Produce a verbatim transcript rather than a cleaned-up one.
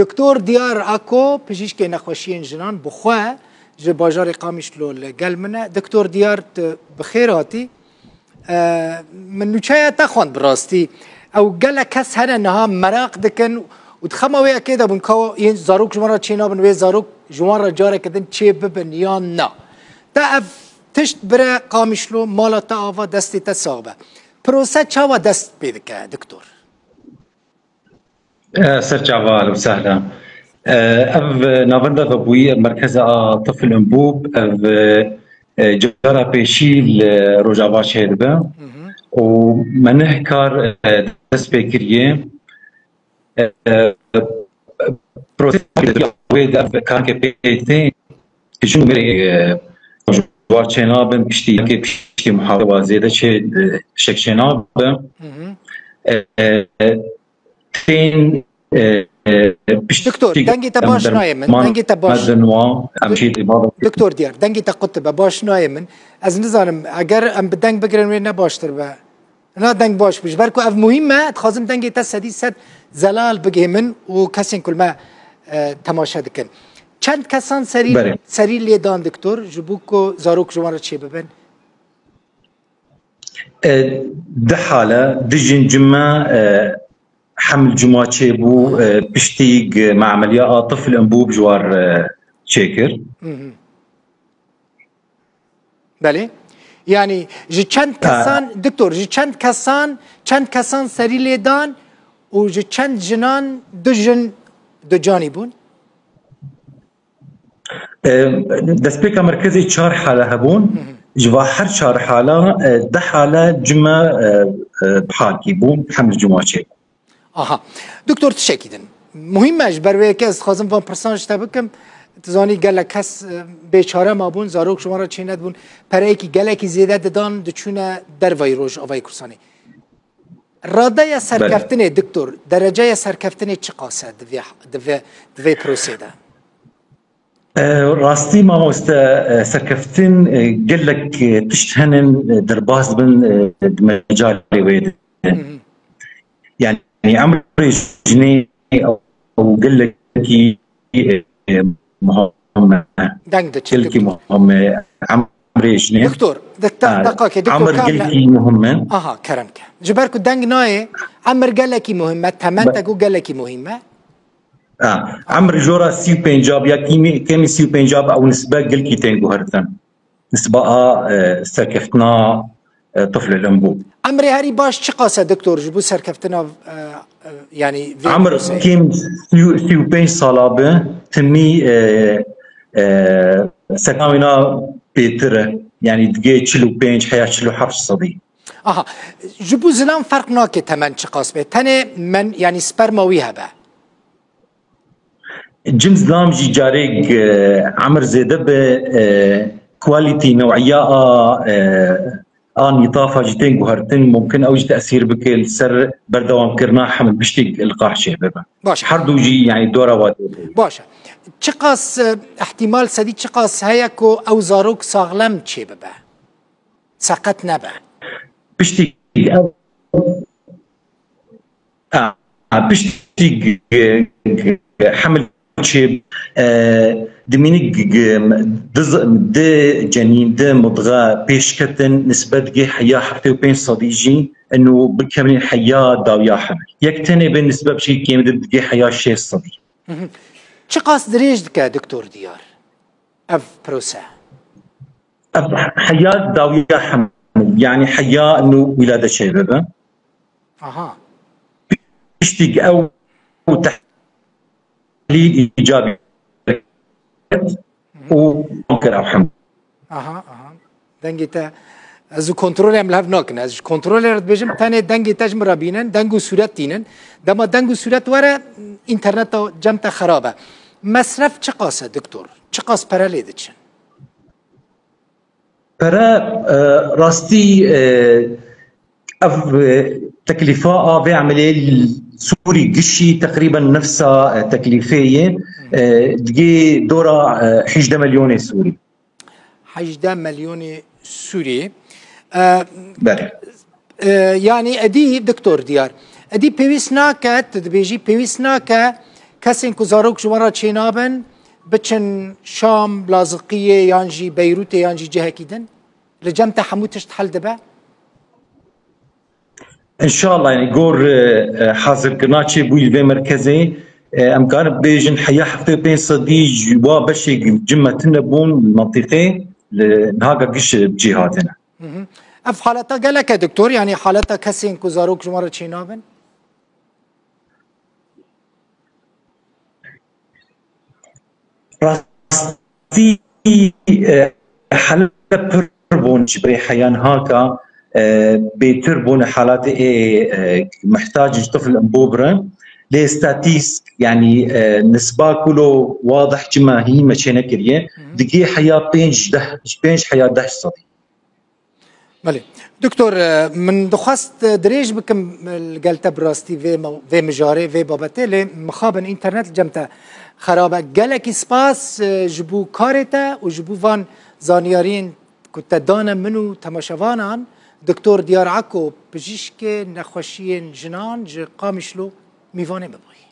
Doktor Diyar Ako, pijîşkê nexweşiyên jinan bi xwe ji bajarê Qamişlo li gel min e. Doktor Diyar, tu bi xêr hatî. E, min nûçeya te xwend bi rastî. Ew gelek kes hene niha meraq dikin û di xema wê yekê de bûn ka yên zarok ji wan re çê nabin, wê zarok ji wan re careke din çê bibin yan na. Te ev tişt bire Qamişlo, mala te ava, destê te sax be. Prose çawa dest pê dike, doktor? Eh, Serçava, ehlen we sehlen. Eh, Ev navenda vebûyî, ev merkeza a Tifl Enbûb, ev eh, cara pêşî li Rojava çêdibe û me neh kar eh, dest pê kiriye. Eh, Prosesê wê de ev karke pê tê, ji nûmerê eh, Rojava çênabin, piştî yekê piştî muhaseba zêde çê eh, şek çênabe. Eh, eh, Tên e, e, piştî Doktor, dengê te baş nayê min. Dengê te baş. Em şî Doktor Diyar, dengê te qut dibe, baş nayê min. Ez nizanim, eger em bi deng bigirin wê ne baştir be. Na deng baş bû. Ji ber ku ev muhîm me, dixwazim dengê te sedî sed zelal bigihê min û kesên ku li me e, temaşe dikin. Çend kesan serî, Belê. serî lê dan, doktor, ji bo ku zarok ji wan re çêbibin? E, Di hale, di jin cime e, heml cuma çêbû, e, piştî g- me emeliya a tifl embû bi ji war e, çêkir. Belê. Yani ji çend kesan, doktor, ji çend kesan, çend kesan serî lê dan û ji çend jinan du jin du canî bûn? E, Destpêka merkezê çar hale hebûn. Ji va her çar hala e, deh hale cime e, e, bi halkî bûn, heml cuma çêbû. Aha. Doktor, tiştekî din. Muhîm e, ji ber wê yekê ez dixwazim van pirsan ji te bikim. Tu zanî gelek kes e, bêçare mabûn, zarok ji wan re çênedibûn. Pereyekî gelekî zêde didan, diçûne dervayî Rojavayê Kurdistanê. Radeya Belê. serkeftinê, doktor, dereceya serkeftinê çiqas e di vê, di vê, di vê prosê de? E, Rastî mamoste, e, serkeftin e, gelek e, tişt henin e, derbas bin e, di mecalê wê de. Hı hı. Yani emrê jinê ew gelekî e, muhim e. Deng diçe, Gelkî doktor. muhim e. Emrê jinê. Doktor, dakika, dakika, doktor, emr gelkî muhim e. Aha, kerem ke. Ji ber ku deng nayê, emr gelekî muhim e, tementek û gelekî muhim e. Ha, emr jora sî û pênc ab ya kîmî, kêmî sî û pênc ab ew nisbe gelkî tên guhertin. Nisba a e, serkeftina e, tiflê lembû. Emrê herî baş çiqas e, doktor, ji bo serkeftina e, e, yani vê Emr proseyê? Kêm sî û- sî û pênc sala bi timî e, e, sekna wîna pêtir e. Yani digê çil û pênc heya çil û heft sedî. Aha, ji bo zilam ferq nake temen çiqas be. Tenê men, yani sperma wî hebe. Cins dam jî carêk e, emir zêde be e, quality, new'iya a e, a nîtafa jî tên guhertin, mumkin ew jî tesîr bike li ser berdewamkirina hemil piştî liqah çêbibe. Baş. Her du jî yani dora wadê. Baş e. Çiqas e, ihtimal sedî çiqas heye ku ew zarok saxlem çêbibe? Seqet nebe. Piştî ew Ha, piştî hemil çê e, dimînik di cenîn, di mudxe pêşketin nisbet gê heya heftê û pênc sedî jî eno bikevnî heya dawiya hemil. Yek tenê bê nisbe bi şekî kêmdir digê heya şêst sedî. Çiqas dirêj dike, Doktor Diyar, ev prose? Ev heya dawiya hemil, yani heya eno wîlade çêbibe. Aha. Piştî ew tehlîl îcabî û kir ew hemd. Aha, aha. Dengê te ez û kontrolê em li hev nakin. Ez ji kontrolê re dibêjim, tenê dengê te ji min re bînin, deng û sûret tînin. Dema deng û sûret were, înterneta cem te xerab e. Mesref çiqas e, doktor? Çiqas pere lê diçin? Pere, e, rastî, e, ev, e, teklîfa a vê emeliyê li Sûrî gişî teqrîben nefsa, e, teklîfê ye. E, digê dora, e, hejdeh milyonê Sûrî. Hejdeh milyonê Sûrî. E, Belê. E, yanî edî, Doktor Diyar, edî pêwîst nake, tu dibêjî pêwîst nake kesên ku zarok ji wan re çênabin, biçin Şam, Laziqiyê yan jî Beyrûtê yan jî cihekî din? Li cem te hemû tişt hel dibe? Înşallah, yani gor e, e, hazirkirina çêbûyî li vê merkezê, e, em karin bêjin heya heftê û pênc sedî ji wa beşê cime tune bûn li mentiqê, li niha giş cî hatine. Ev haleta gelek e doktor, yani haleta kesên ku zarok ji wan re çênabin? Rastî e, hele pir bûn ji ber heya niha ka e, bêtir bûne halatê ê e, mihtac ji tifl em bo birin. Lê statîsk, yani e, nisba kulo wadih cima hî me çênekiriye. Digê heya pênc deh, ji pênc heya deh sedî. Belê. Doktor, e, min dixwest, e, dirêj bikim, e, li gel te bi rastî vê me-, vê mijarê, vê babetê, lê mixabin înternet li cem te xerab e. Gelekî spas, e, ji bo karê te û ji bo van zanyariyên ku te dane min û temaşevanan. Doktor Diyar Ako, pijîşkê nexweşiyên jinan ji Qamişlo, mîvanê me bûyî.